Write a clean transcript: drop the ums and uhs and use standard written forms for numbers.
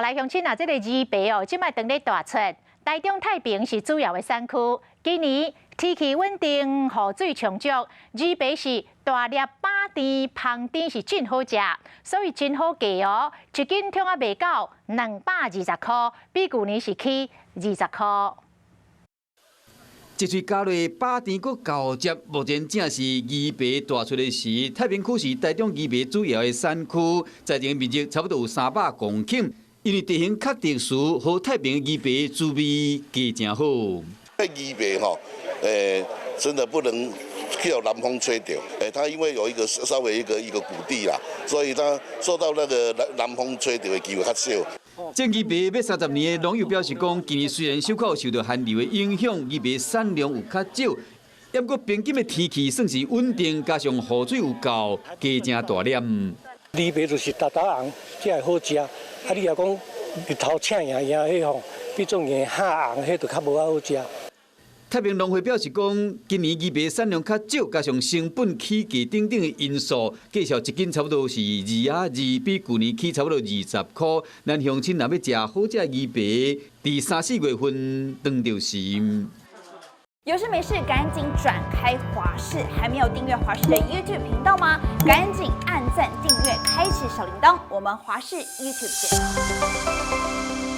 來鄉親啊，這個櫛白哦，這擺當咧大出，台中太平是主要的產區。今年天氣穩定，雨水充足，櫛白是大粒飽甜，芳甜是真好食，所以真好價哦。一斤通啊賣到220箍，比舊年是起20箍。一喙咬落飽甜閣厚汁，目前正是櫛白大出的時。太平區是台中櫛白主要的產區，栽種面積差不多有300公頃。因為地形較特殊，予太平櫛白滋味加誠好。這櫛白吼，真的不能叫南風吹著。它因為有一個稍微一個谷地啦，所以它受到那個南風吹著的機會較少。種櫛白欲30年的農友表示講，今年雖然小可受著寒流的影響，櫛白產量有較少，不過平均的天氣算是穩定，加上雨水有夠，加誠大粒。櫛白就是焦焦紅，才會好食。啊，你若講日頭赤炎炎彼吼，變做硬哈紅，彼就較無遐好食。太平農會表示講，今年櫛白產量較少，加上成本起價等等的因素，價數一斤差不多是2仔2，比舊年起差不多20箍。咱鄉親若欲食好食的櫛白，佇三四月份當著時。有事沒事趕緊轉開華視，還沒有訂閱華視的 YouTube 頻道嗎？趕緊按讚、訂閱、開啟小鈴鐺，我們華視 YouTube 見。